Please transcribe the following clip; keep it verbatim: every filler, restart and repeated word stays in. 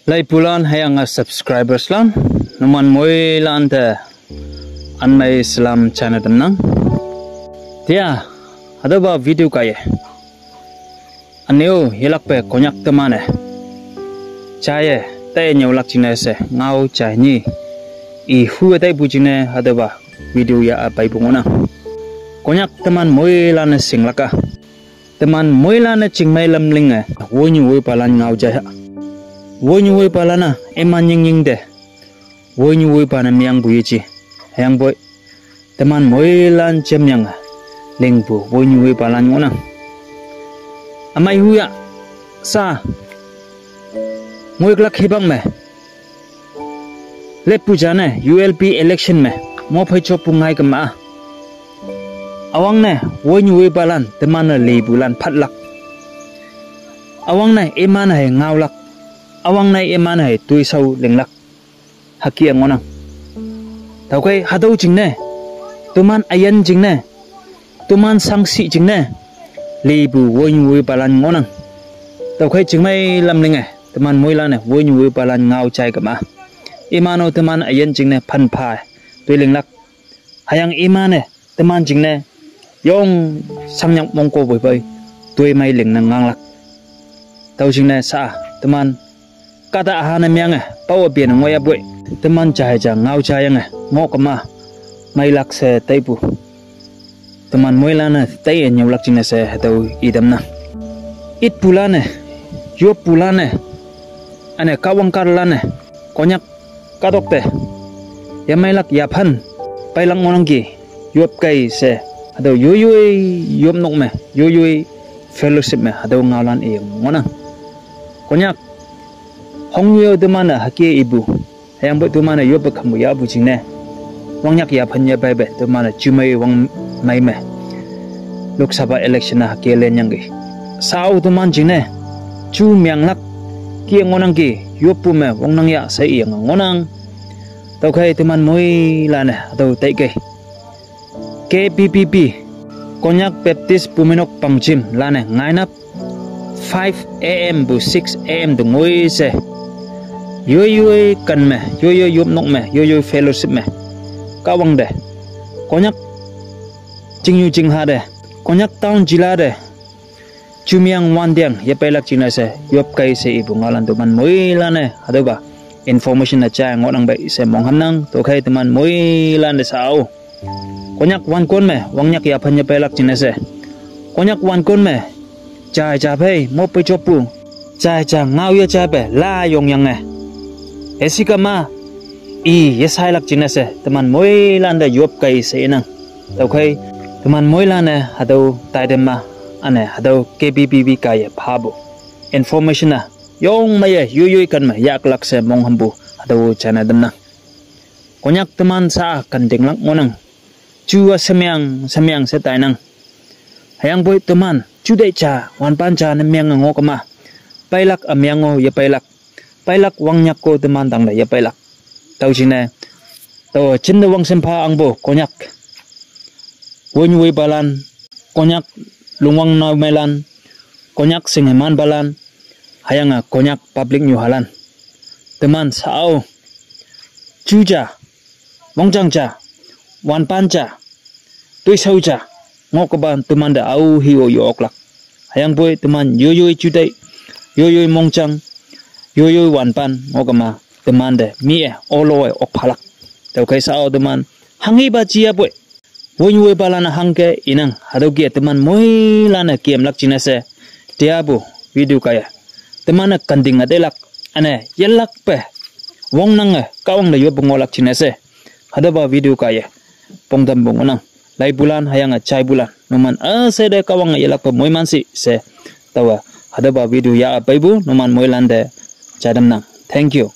Laipulan hüyange subscribers lan, numan moilante anmei salam jaine tamnang. Tia, hatüopa video kaiye, üneo yelakpe Konyak teman-e jaiye, taiye nyüolak jingne she ngao jai nyi, i hu taipu jingne hatüopa video ya-a peipu ngohnang. Konyak teman moilan-e shinglak-a, teman moilan-e chingmei lam linge, woinyu woipalan ngao jai ha. Woinyu woipalan-a iman nyingnying te, woinyu woipa ne mengpu yeje. Hüyangpoi, teman moilan jemyange lingpu woinyu woipalan ngohnang. Ümei huya, sa, ngoiklak hipak me leppu jane U L B election me mo phei joppu ngai kema-a, üwangne woinyu woipalan teman-e lipulan phatlak. Üwangne iman hei ngaolak. Üwangne iman hei toishao linglak. Hüke ngohnang. Tüokhei hatüo jingne, teman üyin jingne, teman shangshih jingne lipu woinyu woipalan ngohnang. Tüokhei chingmei lam linge, teman moilan-e woinyu woipalan ngao jai kema, iman-o teman üyin jingne phanpha toi linglak. Hüyange iman-e teman jingne yong shangnyak mongko poipoi toimei lingne nganglak. Tüo jingne sa teman kahta hane menge pao üpene ngoiyapoi, teman jai ja ngao jayange ngoh kema meilak she taipu, teman moilan-e taiye nyüolak jingne she hatüo itamnang. Itpulan-e, yoppulan-e, üne Kahwang kahtalan-e, Konyak kahtok te yemeilak yaphan peilak ngohnangki, yop kei she, hatüo yoiyoi yopnok me, yoiyoi fellowship me hatüo ngaolan i ngohnang. Konyak hongnyoi teman-e hüke ipu, hüyangpoi teman-e yoppe khampu yahpu jingne, wangnyak yaphan yepeipe teman-e jumei wangmei me Lok Sabha election-a hüke lenyangki. Sao teman jingne ju menglak, ke ngohnangki, yoppu me wongnang ya she iyange ngohnang. Tüokhei teman moilan-e hatüo taikei, K B B P, Konyak Baptist Bumeinok Pangjim lan-e ngainap five A M pu six A M te ngoi she, yoiyoi ken me, yoiyoi yopnok me, yoiyoi fellowship me, Kahwang te, Konyak chingnyu chingha te, Konyak town jila te, jumyang wanteang yepeilak jingne she yop kei she ipu ngaolan teman moilan-e hatüopa information-e ja ngohnang pei she monghamnang. Tüokhei teman moilan te sao, Konyak wankon me wangnyak yaphan yepeilak jingne she, Konyak wankon me jai ja phei mo phei joppu, jai ja ngao ye jaipe la yongyange, esikema i yesailak jingne she teman moilan te yop kei she inang. Tüokhei teman moilan-e hatüo taitam ma, üne hatüo K B B P kaiye phapu information-a yong meiye yoiyoi ken me yahlak she monghampu hatüo jaine tamnang. Konyak teman sa kantinglak ngohnang. Ju-a shemeng shemeng she tainang. Hüyangpoi teman juteih ja wanpan ja ne menge ngoh kema, peilak ümeng-o yepeilak, peilak wangnyak-o teman tangte yepeilak. Tüo jingne, tao jinte wangshem pha angpu Konyak woinyu woipalan, Konyak lungwang nao meilan, Konyak shinghemanpalan, hüyange Konyak public nyuhalan, teman sao ju ja, mongjang ja, wanpan ja, toishao ja ngohkapa temante aohe-o ye-oklak. Hüyangpoi teman yoiyoi juteih, yoiyoi mongjang, yoiyoi wanpan ngohkema temante mi-e olo-e ok phalak. Tüokhei sao teman hanghepa jiyapoi, woinyu woipalan-e hangke inang, hatüo ke teman moilan-e kemlak jingne she, tiapu video kaiye teman-e kanting-a teilak, üne yelakpe wongnange Kahwang te yoppe ngohlak jingne she hatüopa video kaiye pongtampu ngohnang. Laipulan hüyange jaipulan, numan üshei te Kahwange yelakpe moiman shi she, taowe hatüopa video ya-a peipu numan moilan te jai tamnang. Thank you.